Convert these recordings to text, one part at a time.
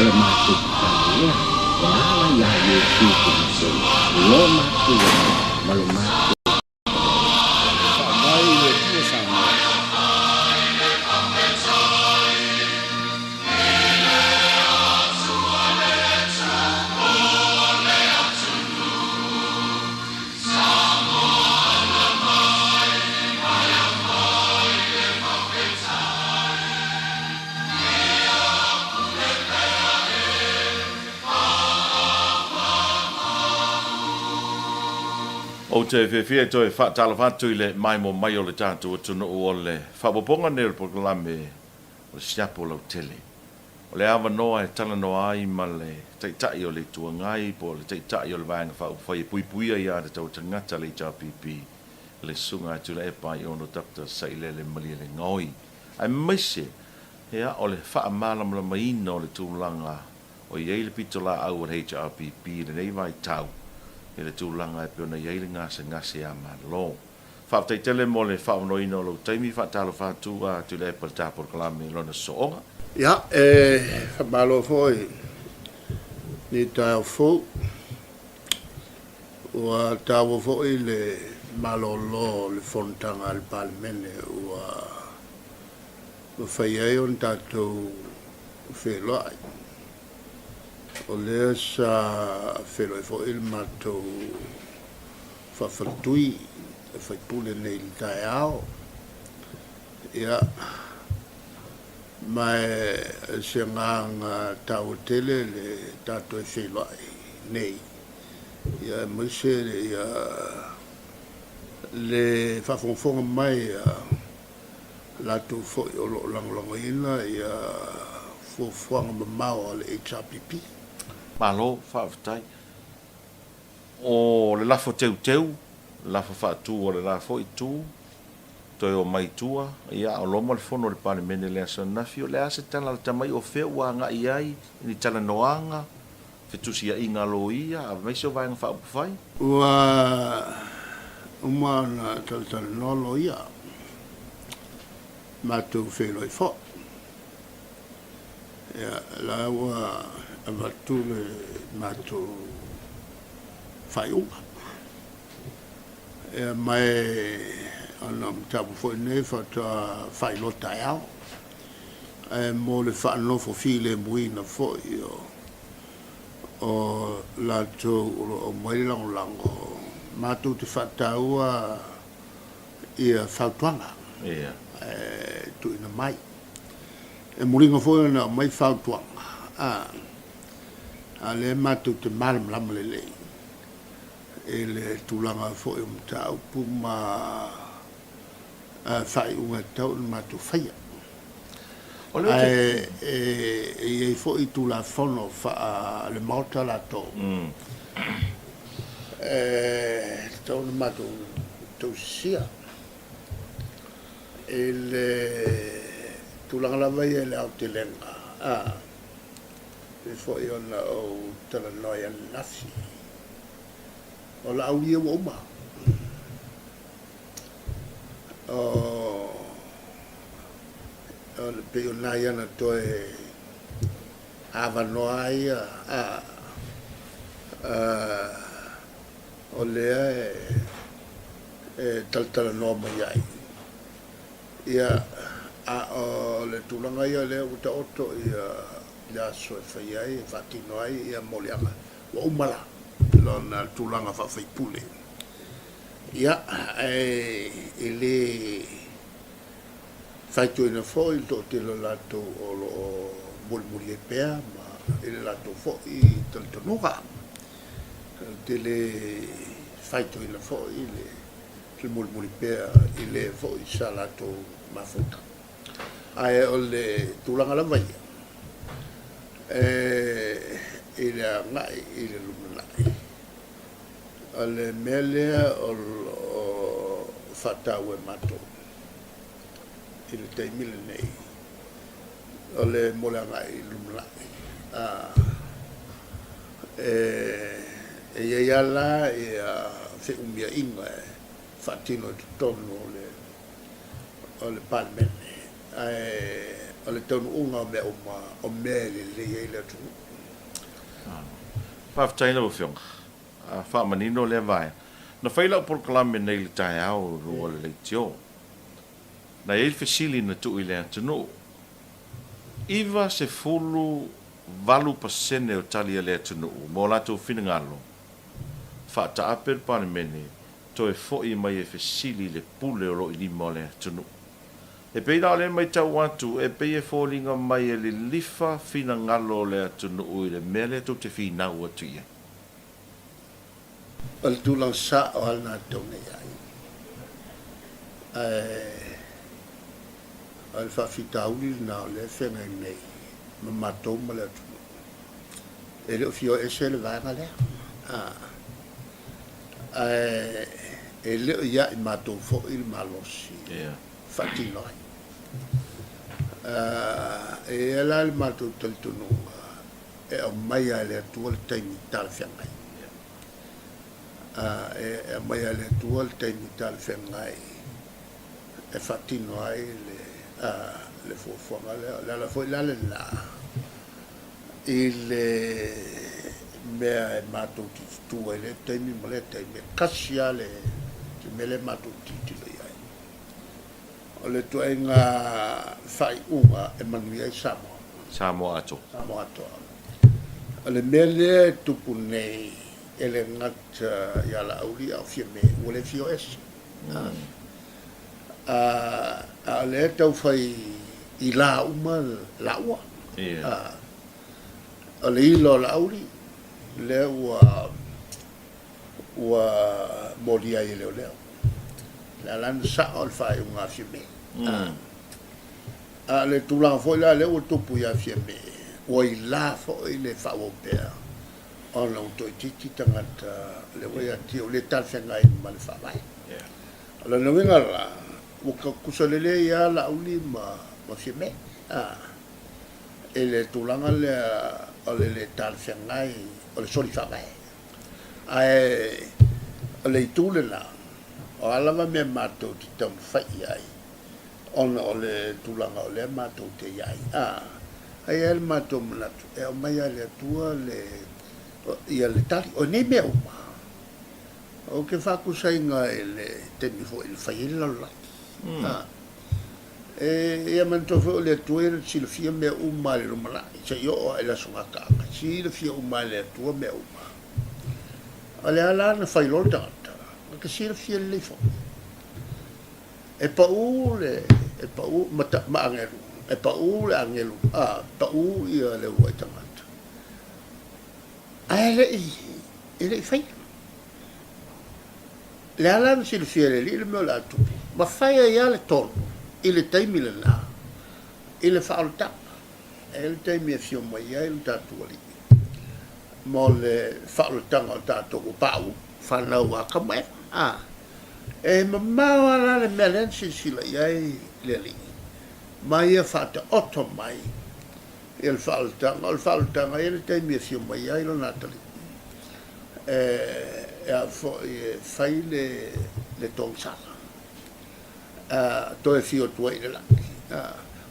O le matou tatalo lea e ala iā Iesu Keriso lo matou Alii ma lo matou Faavae. Faavae i le Atua Samoa. Ou te fiafia e toe faatalofa atu i le maimoa mai o le tatou atunuu o le faaopoopoga lenei o le polokalame o le Siapo Lautele. O le avanoa e talanoa ai ma le Taitai o le Itu Agai po o le Taitai o le Vaega Faaupufai e puipuia i aiatatau a tagata, le HRPP, le Susuga a Tuilaepa Aiono Doctor Sailele Malielegaoi, aemaise ia o le faamalamalamaina o le tulaga o i ai le pitolaau a le HRPP i lenei vaitau i le tulaga e pei ona i ai le gasegase a Malo. Faafetai tele mo le faaavanoaina o lou taimi, faatalofa atu a Tuilaepa i le ta polokalame i lona sosooga. Ia, e faamalo foi i lenei taeao fou. Ua taua foi le malolo o le fonotaga a le Palemene ua mafai ai ona tatou feiloai. O lea sa feiloai foi le matou faafaletui e faipule nei i le taeao. Ia, ma o se agaga taua tele le tatou e feiloai nei, ia aemaise ia le faafogafoga mai a latou foi o lo o lagolagoina ia fuafuaga mamao a le HRPP. Malo faafetai. O le lafo teuteu, lafo faatu o le la foi itu, toe omai i tua, ia a o loma le fono a le Palemene i le aso ananafi, o le a se tala a le tamaiti o fea ua agai ai i ni talanoaga, fetusiaiga a loia, aemaise o Vaega Faaupufai? Ua uma ona talatalanoa loia, matou feiloai foi. Ia, la ua avatu le matou faaiuga. Ia, ma ona o mataupu foi nei faatoa faailoa taeao. Ae mo le faanofo filemuina foi o latou o lo o aumai le lagolago, matou te faataua ia fautuaga e tuuina mai. E muliga foi ona aumai fautuaga, a o lea matou te malamalama lelei i le tulaga foi o mataupu ma faaiuga e tatau ona matou faia. Ae e i ai foi Tulafono faale-Maota latou e tatau ona matou tausisia. I le tulaga lava ia i le aotelega, a, pei foi ona ou talanoa i ananafi, o laau ia ua uma. O, pei o nai ana toe avanoa ia, a, a, o lea e talatalanoa mai ai. Ia, a o le tulaga ia lea ua taoto ia le aso e fai ai, e faatino ai ia moliaga, ua uma la lona tulaga faafaipule. Ia, ae e le faitioina foi le toatele o latou o lo o mulimuli ai pea ma i le latou foi talitonuga. Ou te le faitioina foi le mulimuli pea i le foi sa latou mafuta. Ae o le tulaga lava ia, i le agai i le lumanai, o le mea lea o lo o faataua e matou i le taimi lenei, o le mo le agai i le lumanai. E i ai lava la ia feumiaiga e faatino i totonu o le Palemene, ae O le taunuuga o mea uma, o mea e lelei ai le atunuu. Faafetai lau Afioga. Faamanino lea vaega. Na fai lau polokalame nei i le taeao i luga o le leitio. Na i ai le fesili na tuu i le atunuu. 98% o tali a le atunuu mo latou finagalo, faataape le Palemene toe foi mai e fesili i le pule o lo o i lima o le atunuu. E pei la o lea e matau atu, e pei e foliga mai e lilifa finagalo o le atunuu i le mea lea tou te finau atu i ai. O le tulaga sao lava lena e tatau ona i ai. Ae o le faafitauli lena o lea e feagai nei ma matou ma le atunuu. E le o fia o ese le vaega lea. Ae e le o ia i matou foi le malosi e faatino ai. E i ai la le matou talitonuga e aumai lava e le Atua le taimi talafeagai. E aumai lava e le Atua le taimi talafeagai e faatino ai le fuafuaga lea. O le ala foi la lena i le mea e matou te tutu ai i lea taimi ma lea taimi, e kasi lava le mea lea matou te tilotilo i ai, o le ituaiga faaiuga e manuia ai Samoa. Samoa atoa. Samoa atoa. O le mea lea e tupu nei, e le gata ia Laauli a o Fiame, ua le fia o ese. A o lea e taufai ila uma laua. O le ila o Laauli, lea ua ua molia ai e leoleo. O le a la ona sao le faaiuga a Fiame. A o le tulaga foi la lea ua tupu ia Fiame, ua ila foi le faaauau pea ona ua toaitiiti tagata lea ua ia te ia ua le talafeagai ma le Faavae. O lona uiga la, ua kusa lelei lava Laauli ma Fiame i le tulaga lea o le le talafeagai o le soli faavae. Ae o le itu lena, o a lava mea matou te taumafai i ai, ona o le tulaga o lea matou te i ai, a i ai le matou manatu e aumai lava e le Atua le, ia le tali. O nei mea uma, ou te faakusaina i le taimi foi na fai ai le lalolagi. E ia manatua foi o le Atua ia na te silafia mea uma i le lumanai, seia oo lava i le aso gataaga, silafia uma e le Atua mea uma. O le a la na fai loa le tagata, na te silafia lelei foi. E pau le, e pau ma, ma agelu, e pau le agelu, a, pau ia le uluai tagata. Ae le i, e le i faia. Le a la na silafia e le Alii le mea o le a tupu, ma fai ai lava le tonu i le taimi lena i le faaolataga. E i ai le taimi e afio mai ai lo tatou Alii mo le faaolataga o tatou ua pauu, fanau a Atamu ma Eva. A, e mamao lava la le mea lea na silasila i ai le Alii, ma ia faataoto mai ia le faaolataga. O le faaolataga, e i ai le taimi e afio mai ai Lona atalii e a foi e fai le le togisala toe afio atu ai i le lagi.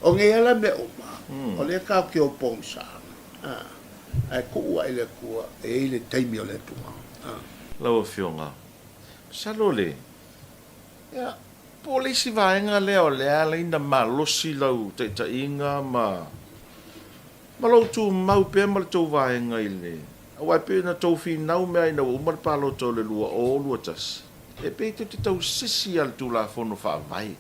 O nei lava la mea uma, o lea tatou te o pogisa, ae tuu lava i le Atua e i ai le taimi o le Atua. Lau Afioga, masalo le, ia, po o le isi vaega lea o le a ala ai ona malosi lau taitaiga ma Ma lou tumau pea ma le tou vaega i le. Aua e pei ona tou finau mea ina ua uma le palota o le 2021, e pei tou te tausisi lava i le Tulafono Faavae.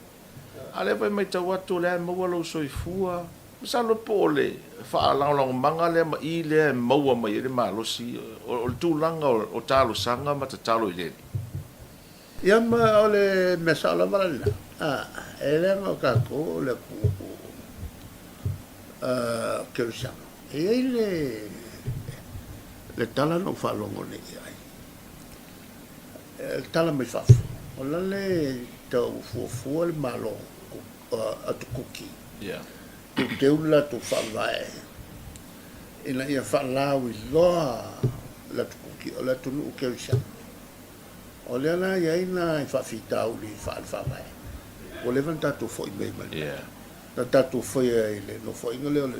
A o lea foi e matau atu o lea e maua lou soifua. Masalo po o le faalagolagomaga lea ma i lea e maua mai ai le malosi, o le tulaga o talosaga ma tatalo i le Alii. Ia ma o le mea sao lava la lena, e leaga o tatou o le atunuu kerisiano. E i ai le le tala na ou faalogo nei i ai, le tala mai fafo, o la le tau fuafua le Malo atu Kuki, teuteu le latou faavae ina ia faalauiloa le atu Kuki o le atunuu kerisiano. O lea la e i ai nai faafitauli faale-faavae, ua leva ona tatou foi mai ma le mea. Na tatou faia i le nofoaiga lea o le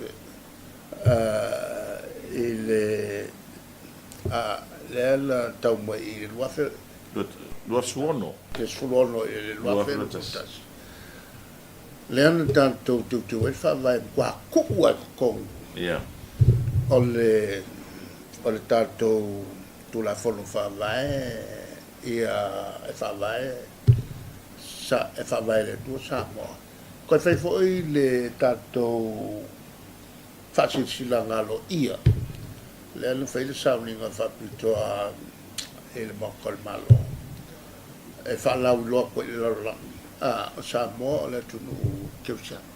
i le lea na tau mai i le 2000. 26. Le 16 i le 2021. Lea na tatou teuteu ai le Faavae matua tuu lava i totonu o le o le tatou Tulafono Faavae ia e faavae sa e faavae e le Atua Samoa. Toe fai foi le tatou faasilasilaga aloaia lea na fai le sauniga faapitoa i le Maota o le Malo e faalauiloa atu ai i le lalolagi, a, o Samoa o le atunuu kerisiano.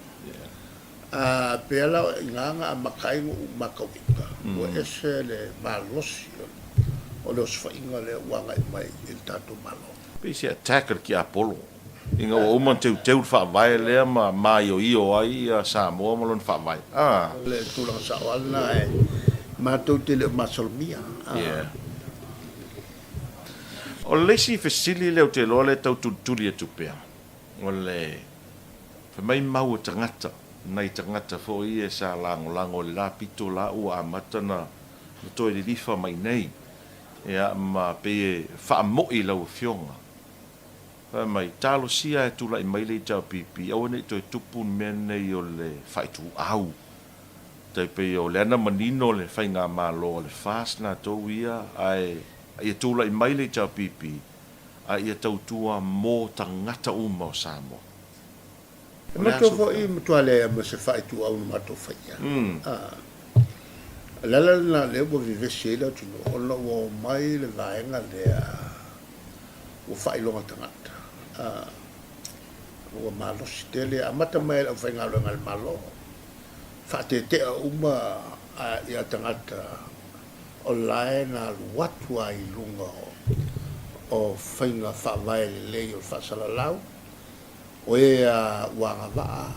A pei la o i ina na amata ai noʻu matauina, ua ese le malosi o le osofaiga lea ua agai mai i le tatou Malo. Pei se attack a le tiapolo ina ua uma ona teuteu le faavae lea ma maioio ai Samoa ma lona faavae. A. O le tulaga sao lava lena e matou te le o masalomia. Yeah. O le isi fesili lea ou te iloa lea e tau tulituli atu pea, o le fai mai mau o tagata, nai tagata foi ia sa lagolago i le la pito la ua amata ona toe lilifa mai nei, ia ma pei e faamo'i lau Afioga. Fai mai, talosia e tulai mai le HRPP, aua ne i toe tupu le mea lenei o le faaituau. Tai pei o lea na manino le faigamalo a le FAST latou ia, ae ia tulai mai le HRPP, a ia tautua mo tagata uma o Samoa. E matou foi e matua leai ma se faaituau na matou faia. O le ala lena lea ua vevesi ai le atunuu ona ua omai le vaega lea ua faailoga tagata. Ua malosi tele, amata mai e le aufaigaluega a le Malo, faatetea uma ia tagata o la e na alu atu lava i luga o faiga faavae lelei o le faasalalau, o e a ua agavaa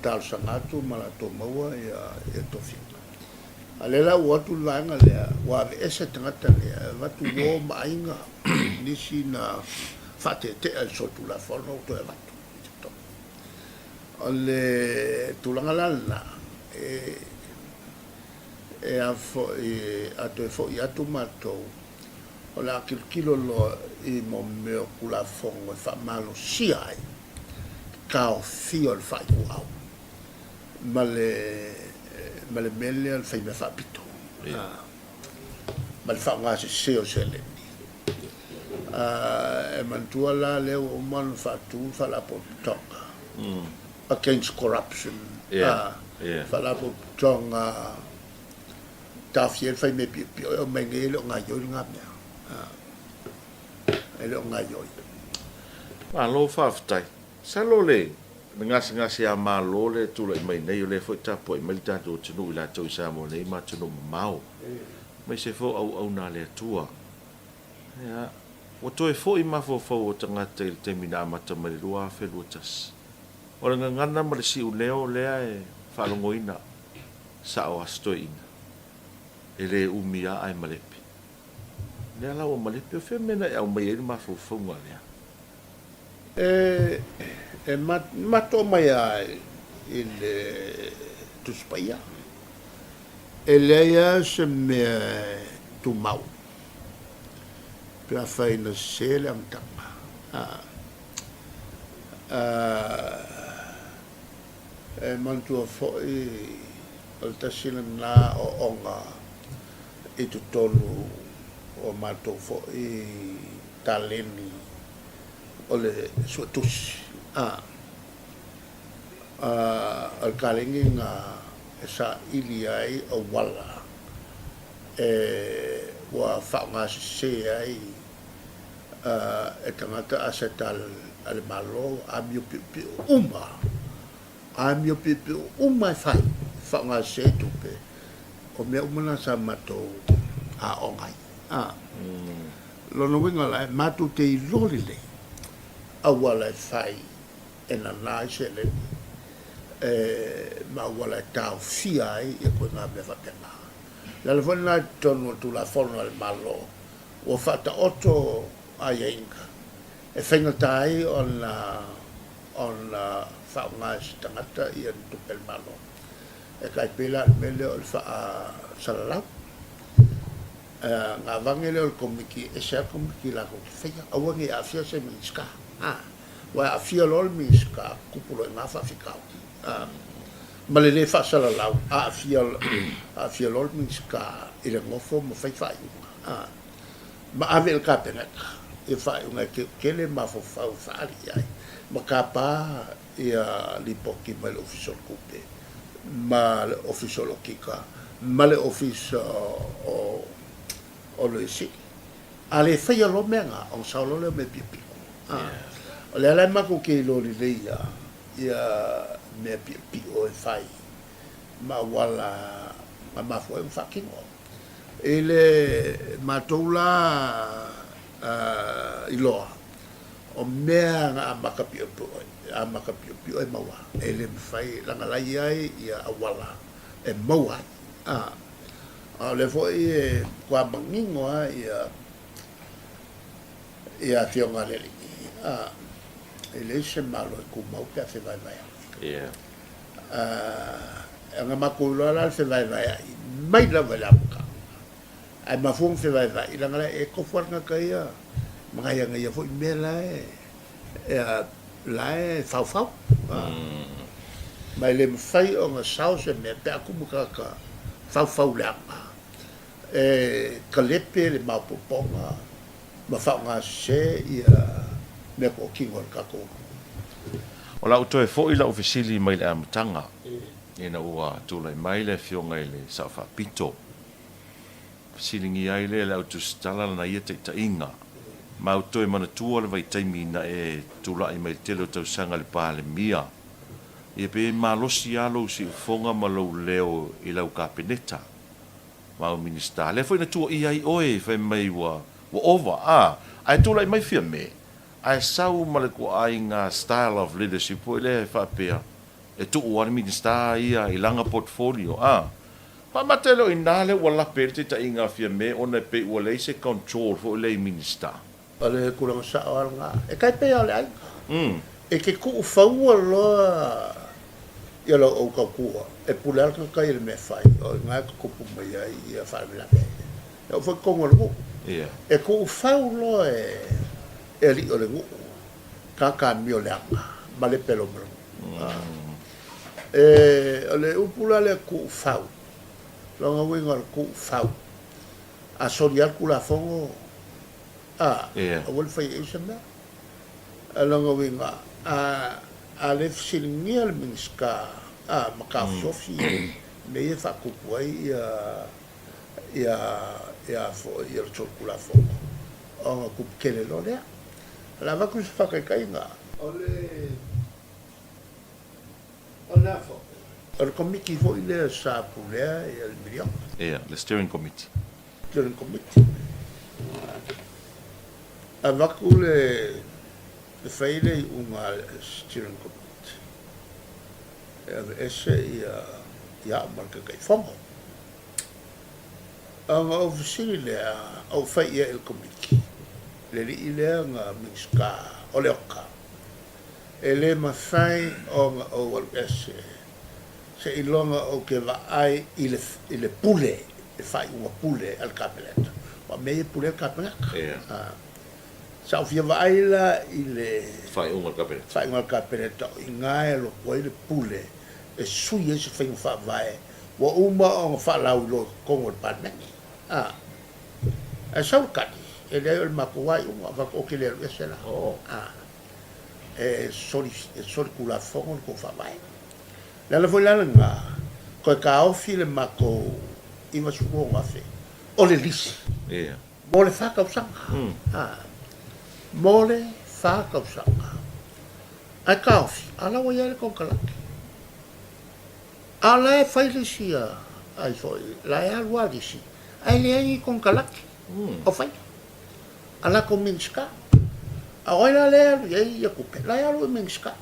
talosaga atu ma latou maua ia tofiga. A o lea la ua o atu le vaega lea, ua aveese tagata lea, e avatu uo ma aiga, nisi na faateetea i le solitulafono ua toe avatu i totonu. O le tulaga la lena, e, e a foi, a toe foi atu matou, o le a tilotilo loa i mo mea o Tulafono e faamalosia ai le taofia o le faaiuau ma le ma le mea lea o le faimea faapito ma le faaaoga sese o seleni. E manatua la lea ua uma ona faatu le Faalapotopotoga Against Corruption, Faalapotopotoga Taofia ai le faimea piopio e omai nei e le o gaioi lena mea. E le o gaioi. Malo faafetai. Masalo le gasegase a Malo lea e tulai mai nei, o lea foi e tapuai mai le tatou atunuu i latou i Samoa nei ma atunuu mamao, aemaise foi o auauna a le Atua. Ia, ua toe foi mafaufau o tagata i le taimi na amata mai le 2021. O le gagana ma le siuleo lea e faalogoina Sao a si toeaina, e le umi lava ae malepe. O lea la ua malepe, o fea mea na e aumai ai le mafaufauga lea? E, e matou mai lava i le Tusi Paia, e leai lava se mea e tumau pe afai na sese le amataga. A, E manatua foi o le tasi lena ooga i totonu o matou foi taleni o le suetusi. A, o le taleni lena e saili ai auala e ua faaaoga sese ai e tagata aseta a le Malo, amio piopio uma, amio piopio uma e fai, e faaaoga sese ai tupe, o mea uma na sa matou aoga ai. A, lona uiga la, e matou te iloa lelei auala e fai e nana ai seleni, e, ma auala e taofia ai ia koe ngā mea faapena. O le ala foi lena i totonu o le Tulafono a le Malo, Ua faataoto aiaiga e faigata ai ona ona faaaoga e se tagata ia ni tupe a le Malo. E tai pei la o le mea lea o le faasalalau. Ona avane lea o le Komiti, e ese lava le Komiti latou te faia, aua ne i aafia se Minisita. Aua e aafia loa le Minisita, tupu loa i ina faafitauli. Ma le le faasalalau, aafia, aafia loa le Minisita i le nofo ma fai faaiuga. Ma ave i le Kapeneta ia faaiuga e teutele mafaufau e faaali i ai, ma tapa ia lipoti mai le Ofisa o le Tupe ma le Ofisa o le Okika ma le Ofisa o Loia Sili. A le faia loa mea na, ona sao loa lea o mea piopio. O lea la e matou te iloa lelei lava ia mea piopio e fai ma auala na mafua ai ona faatino. I le matou la iloa, o mea na amata piopio amata piopio e maua e le mafai leaga la i ai ia auala e maua ai. A o lea foi e matua manino lava ia ia afioga a le alii, a e leai se Malo e tumau pe a fevaevaeai. A na matou iloa la le fevaevaeai mai lava i le amataga. Ae mafua ona fevaevae, leaga la e tofu lava le tagata ia ma nai ana ia foi mea la e la e faufau. Ma e le mafai ona sao se mea pe a tumu tagata faufau leaga e kalepe le maopoopoga ma faaaoga sese ia meatotino a le tatou atunuu. O la ua toe foi lau fesili mai le amataga ina ua tulai mai le Afioga i le Sao Faapito. Fesiligia ai lea e le au tusitala lana ia taitaiga. Ma ua toe manatua le vaitaimi ina e tulai mai le tele o tausaga i le Palemia. Ia pe malosi lava lou siufofoga ma lou leo i lau Kapeneta ma au Minisita. Lea foi na tuuaia ai oe fai mai ua ova, a, ae tulai mai Fiame, ae sau ma le tuaaiga style of leadership foi lea e faapea, e tuu lava le Minisita ia i lana portfolio, a. Faamata e le o i ina lea ua lape ai le taitaiga a Fiame ona e pei ua leai se control foi lea i Minisita. O le tulaga sao lava lena. E tai pei lava o le aiga. E te tuufaua loa ia lau au tautua, e pule lava le tagata ia i le mea e fai, o i ina e tutupu mai ai ia faalavelave. E oo foi i totonu o le nuu. E tuufau loa e alii o le nuu tagata amio leaga ma le pelo ma le nuu. O le upu la lea tuufau, lona uiga o le tuufau, a soli lava le Tulafono, a, aua le faia i ai se mea. O lona uiga, a le fesiligia le Minisita a, ma taofiofi mea ia e faatupu ai ia ia foi ia le solitulafono, ona tupu tele loa lea. O le a avatu se faataitaiga, o le O le a foi? O le Komiti foi lea sa pulea le miliona. Ia, le Steering Committee. Steering Committee. Avatu le le fai le iuga a le Steering Committee e aveese ia ia au ma le Taitaifono. Ona ou fesili lea, ou fai i ai i le Komiti, le alii lea na Minisita o Leota, E le mafai ona ou alu ese seiloga ou te vaai i le, i le pule, le faaiuga pule a le Kapeneta. Aua o mea ia e pule ai le Kapeneta. Yeah. Sa ou fia vaai la i le Faaiuga a le Kapeneta. Faaiuga a le Kapeneta, o i ina e alu atu ai le pule e sui ai se faiga faavae ua uma ona faalauiloa i totonu o le Palemene. Ae sau le tali, e leai o le matou lava iuga, ou fai atu, ou te le alu ese la. Oh. E soli, e solitulafono le tou faavae. O le ala foi la lena, toe taofi le matou 96,000 o le lisi mo le fa tausaga. Mo le fa tausaga. Ae taofi, a o la ua i ai le konekarate. A o la e fai lisi a ai foi, la e alu lava lisi, ae leai ni konekarate o faia. A latou Minisita. A o ai la lea e alu i ai ia tupe? La e alu i Minisita.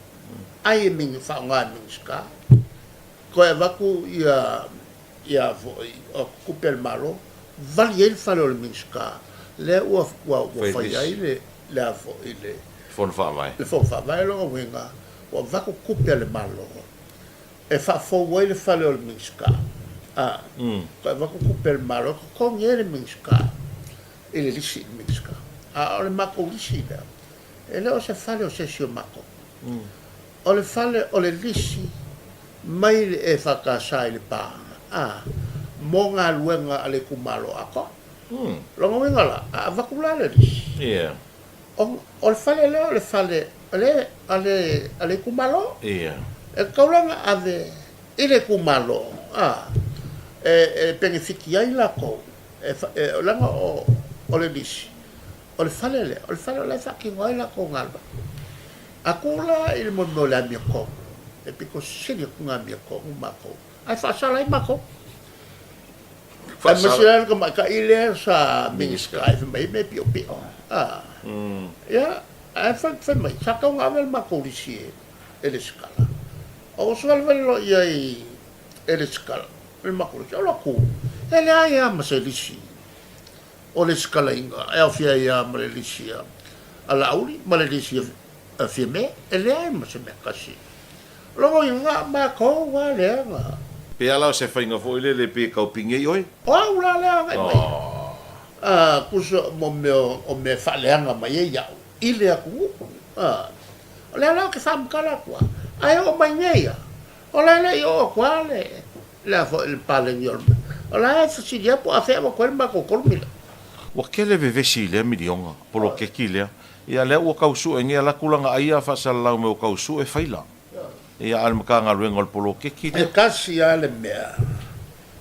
Ai e mini, faaaoga e Minisita. Toe avatu ia, ia foi, o tupe a le Malo, vali ai le fale o le Minisita, lea ua, ua, ua fai ai le, le a foi, le Fono Faavae. Le Fono Faavae lona uiga, Ua avatu tupe a le Malo e faafou ai le fale o le Minisita, a, toe avatu tupe a le Malo e totogi ai le Minisita i le lisi i le Minisita. A o le matou lisi lea, e le o se fale o se isi o matou. O le fale o le lisi mai le EFKS i Lepa, a, mo galuega a le itumalo atoa. Lona uiga la, a avatu la le lisi, o, o le fale lea o le fale a le, a le, a le itumalo. E tatau la ona ave i le itumalo, a, e, e penefiti ai latou, e, e, leaga o, o le lisi, O le fale lea, o le fale o la e faatino ai latou galuega. A tuu la i le mea o le amiotonu, e pito sili atu ona amiotonu matou, ae faasala ai matou. Aemaise la le tamaitai lea sa Minisita e fai mai ai mea piopio. A, ia, ae fai mai, sa tatau ona ave le matou lisi e lesitala. Ou oso valevale loa i ai e lesitala le matou lisi. Ou alu atu, e leai lava ma se lisi O le sikalaina e aofia ai lava ma le lisi a Laauli ma le lisi a Fiame, e leai ma se mea tasi. Logo i nga matou a lea na. Pe a la o se faiga foi lele pe tau pigi ai oe? O au la lea agai mai. A kusa mo mea o mea e faaleaga mai ai au i le atunuu. A o lea la ou te faamatala atu a, ae oo mai nei a, o la e le i oo atu a le Le a foi le paleni o le mea. O la e fesili atu a fea avatu ai le matou 3 mila. Ua tele vevesi i lea miliona, poloketi lea. Ia lea ua tau sue nei ala tulaga ai a faasalalau mai ua tau sue faila. Ia a le Matagaluega o le poloketi lea. E tasi lava le mea,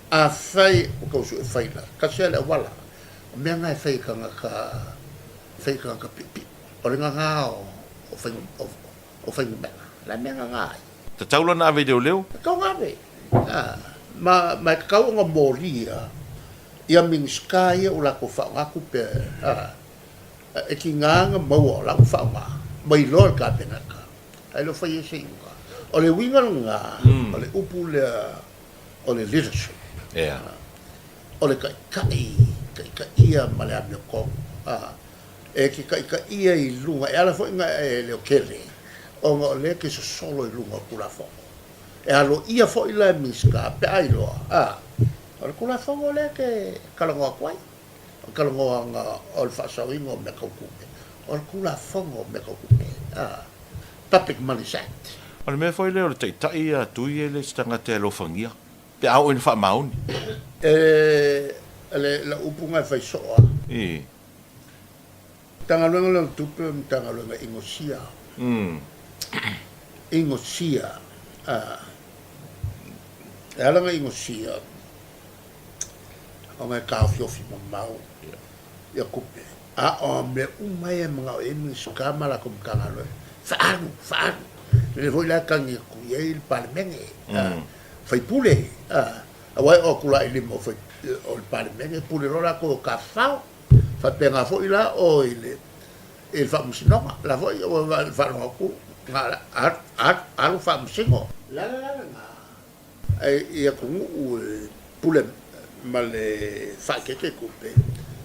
afai ua tau sue faila, tasi lava le auala. O mea na e fai e tagata, fai e tagata piopio. O le gagā o o fuainumera. O le a mea gagā ai? Tatau la ona ave i leoleo? Tatau ona ave. Ma, ma e tatau ona molia ia Minisita ia ua latou faaaoga tupe, a, e tiga ona maua o la ua faaaoga mai loa le Kapeneta, ae le o fai ai se iuga. O le uiga lena o le upu lea o le leadership, o le taitai, taitaia ma le amiotonu, a. E te taitaia i luga, e ala foi ona e leotele, ona o lea e te sosolo i luga o Tulafono. E aloaia foi la e Minisita pe a iloa, a, o le Tulafono lea e te talanoa atu ai, o le talanoaga o le faasaoina o mea tau tupe, o le Tulafono o mea tau tupe, a, Public Monies Act. O le mea foi lea o le taitai ia Tui e le o se tagata e alofagia pe a oo ina faamaoni. E, le, lau upu na e fai soo a. I. Matagaluega lea o Tupe o le Matagaluega Inosia. Inosia. E ala ona inosia, ona e taofiofi mamao ia tupe. A o mea uma ia e manao i ai Minisita ma latou Matagaluega, faaalu, faaalu. Lelei foi la e tagi atu i ai le Palemene, sui usufono, aua e oo atu la i lima o le Palemene, pule loa latou o tafafao. Faapena foi la o i le i le Faamasinoga, la foi ua faalogo atu na alu faamasino. Le ala la lena i atunuu e pule ma le faaeteete tupe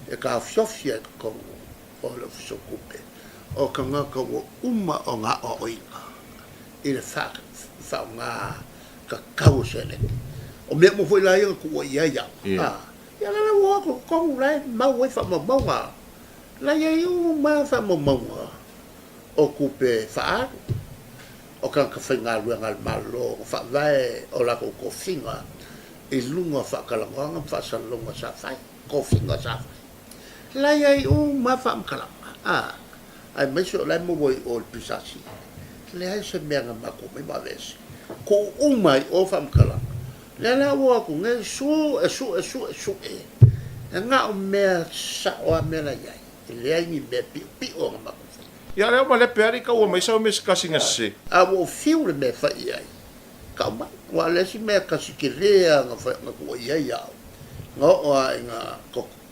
e taofiofi ai i totonu o le Ofisa o Tupe o tagata ua uma ona aoaoina i le faaaoga tatau o seleni. O mea uma foi la ia na tuua i ai au, Ia la la ua o atu i totonu la e mau ai faamaumauga. La i ai uma lava faamaumauga o tupe faaalu o tagata faigaluega a le Malo na faavae o latou tofiga i luga o faatalanoaga ma faasalalauga sa fai, tofiga sa fai. La i ai uma lava faamatalaga, a, aemaise o la e maua i o i le PSC. Leai se mea na matou omai ma aveese. Tuu uma i o faamatalaga. Lea la ua o atu nei, sue, sue, sue, sue, e na o mea sao lava mea la i ai, e leai ni mea piopio na matou faia. Ia lea ua lepe alii kaua mai sau mea se tasi na sese. A ua ou fiu le mea e fai i ai, kau mai. Aua o le isi mea tasi tele lava na fai, na tuuaia ai au, na oo lava ina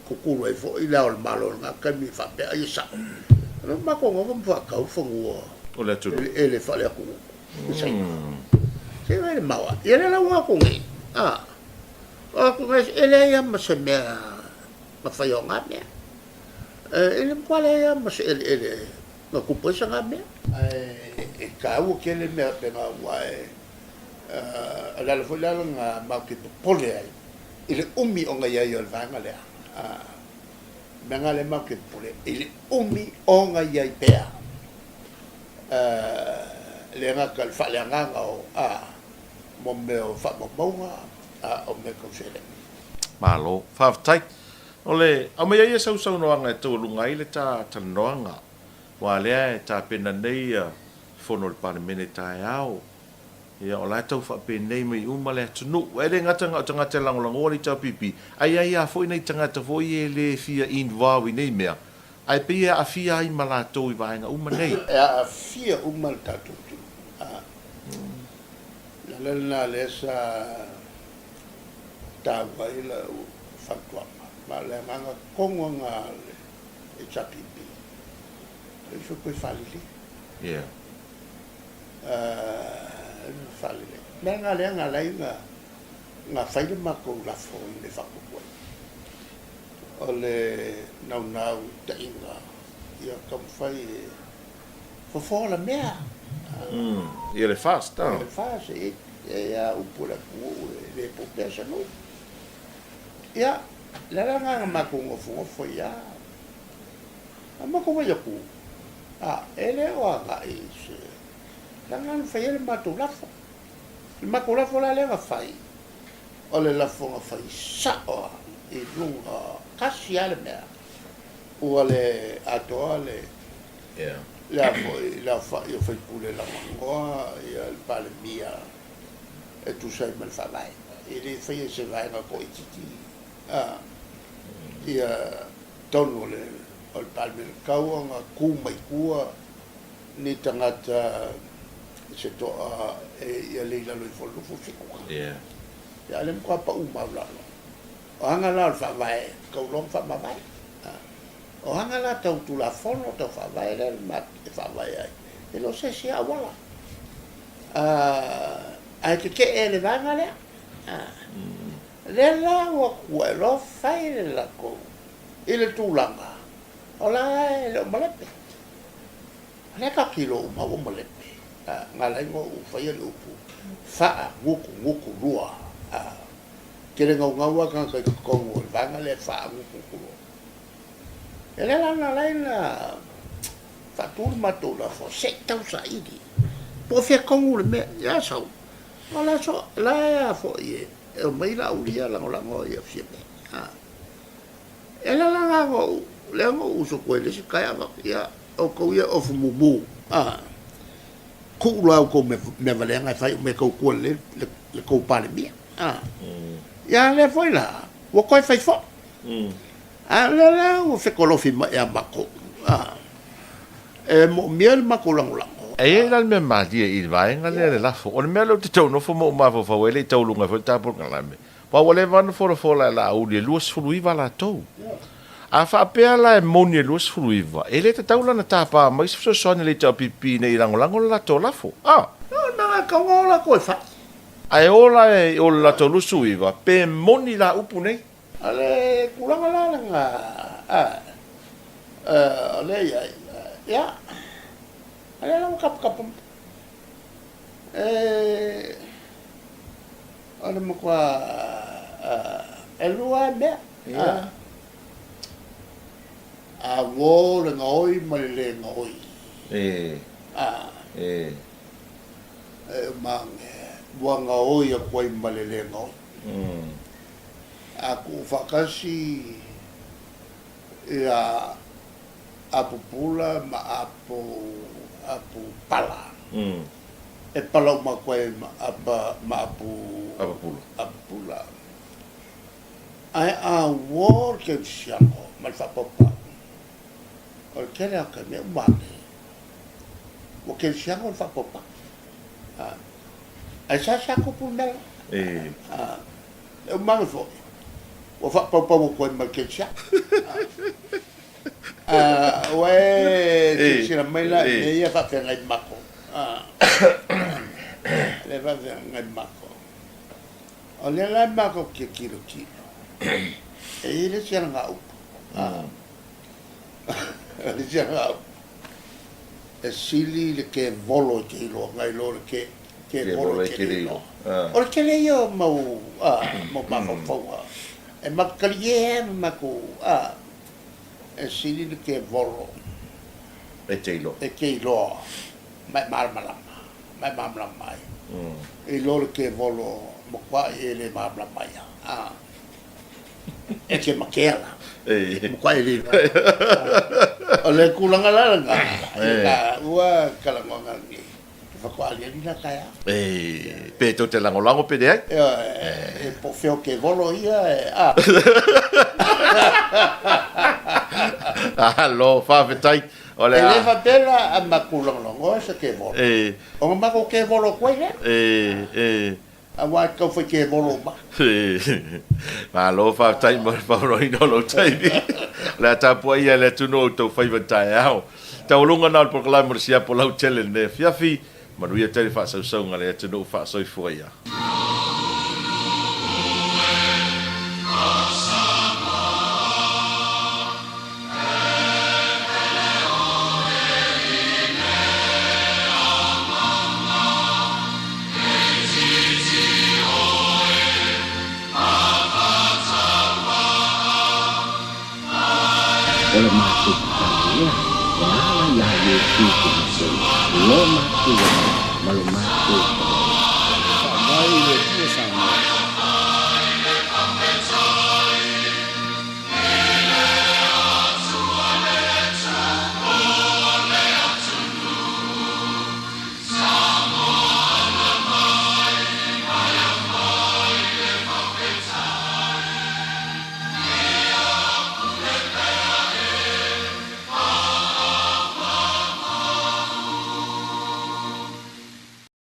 kukulu ai foi le Ao o le Malo i lena taimi faapea ai e sao. O lea ua matou nofo ma faatau fanua O le atunuu. Eleele faale-atunuu i Saina. Se i le mau a. Ia lea la ua o atu nei, a, o atu nei, e leai lava ma se mea na faia o na mea. E le matua leai lava ma se eleele. Na tupu ai sa mea. Ae e taua tele mea faapena aua e o le ala foi lea na matou te popole ai i le umi ona i ai o le vaega lea. O le mea lena lea matou te popole ai i le umi ona i ai pea e le gata i le faaleagaga o mo mea o faamaumauga a o mea tau seleni. Malo. Faafetai. O le aumai ai ia sausaunoaga e taualuga ai le ta talanoaga, aua lea e tapena nei ia fono a le Palemene taeao, ia o la e tau faapenei mai uma le atunuu. E le gata na o tagata e lagolagoa le HRPP, ae i ai lava foi nai tagata foi e le fia involve i nei mea, ae pei e aafia ai ma latou i vaega uma nei. E aafia uma le tatou atunuu. O le ala lena lea sa taua ai lau fautuaga, ma o le agaga tonu lena a le HRPP, e ifo toe faalelei. Yeah. Faalelei. O le mea lena lea na ala ai ona fai le matou lafo i mea faatupu ai. O le naunautaiga ia taumafai e fofoa la mea. Ia le FAST. Ia le FAST, e i ai lava upu a le atunuu e le po pea se nuu. Ia, le ala lena na matou nofonofo ai lava. A matou vaai atu, a, e le o agai i se, leaga na fai ai le matou lafo. Le matou lafo la lea na fai, o le lafo na fai sao lava i luga, tasi lava le mea, ua le atoa le, le a foi, le aofai o faipule lagolagoa le Palemia e tusa ai ma le Faavae. E le faia e se vaega toaitiiti ia tonu o le Palemene. E tatau ona tu mai tua ni tagata se toa ia le i lalo ifo o le 27. Ia, a o lea e matua pau maualalo. O aga la o le Faavae, e tatau loa ona faamavae. O aga la tau Tulafono, tau Faavae lea e faavae ai, e le o se isi auala. Ae tetee e le vaega lea. Lea la ua tuuai loa fai le latou i le tulaga o la e le o malepe. O lea tatou te iloa uma ua malepe. Na ala ai ona ou faia le upu faagutugutu lua. Tele naunau lava tagata i totonu o le vaega lea e faagutugutu lua. E le la na ala ai ona faatu le matou lafo se i tau saili po o fea tonu le mea ia sau o le aso la e a foi e omai la ulia lagolago ia Fiame a e le la la ou lea na ou usu atu ai le isi taeao ia outou ia ofu mumu a tuu la outou mea valeaga e fai o mea tautua lelei le tou Palemia a ia lea foi la ua toe fai foi. A o lea la ua fetolofi mai ia matou, e moomia le matou lagolago. E i ai la le mea malie i le vaega lea le lafo. O le mea lea ou te tau nofo ma ou mafaufau ai, e le i taualuga ai foi le ta polokalame, aua ua leva ona folafola e Laauli e 29 latou. A faapea la e moni e 29, e le tatau la ona tapa mai se fesoasoani a le HRPP ina ia lagolago le latou lafo. A! No, na e tau o latou e fai. Ae o la e o le latou 29, pe moni la upu nei? O le tulaga la lena o lea e i ai, ia, o lea la ua taputapu mai. O le matua ʻelua lava mea, a uō le gaoi ma le lē gaoi. E uma ane, ua gaoi atu ai ma le lē gaoi. A tuu faatasi ia apu pula ma apu apu pala, e pala uma atu ai ma apa ma apu apu pula. Ae a uō le kerisiano ma le faapaupau, o le tele lava o taimi e uma ane ua kerisiano le faapaupau. Ae seasea tupu le mea la. E uma ane foi, ua faapaupau atu ai ma le kerisiano. Ua e silasila mai la i mea ia e faafeagai ma matou. Lea e faafeagai ma matou. O lea la e matou te tilotilo, e i ai le isi alagaupu. O le isi alagaupu. E sili le kevolo e te iloa nai lo le ke kevolo e te le iloa. O le tele ia o mau mau mafaufauga e matou talie lava ma matou e sili le kevolo e te iloa e te iloa ma e malamalama ma e malamalama ai i lo le kevolo matuai e le malamalama ai a. E te matea la. Matua e le O le tulaga la lena, e ua talanoaga lenei, e faatoa aliali la taeao. E, pe tou te lagolago pe leai. E, po o fea o kevolo ia e, a. Alo, faafetai. O le a. E le faapea la a matou lagolagoa se kevolo. E. Ona matou kevolo atu ai lea. E, e. Aua e tau fai kevolo uma. Malo faafetai mo le faaoloina o lou taimi. O le a tapuai ia le atunuu o outou faiva i taeao. Taualuga na o le polokalame o le siapo lautele i lenei afiafi. Manuia tele faasausauga a le atunuu faasoifua ia. O le matou tatalo lea, e ala iā Iesu Keriso, lo matou ola ma lo matou pagaia. Faavae i le Atua Sa.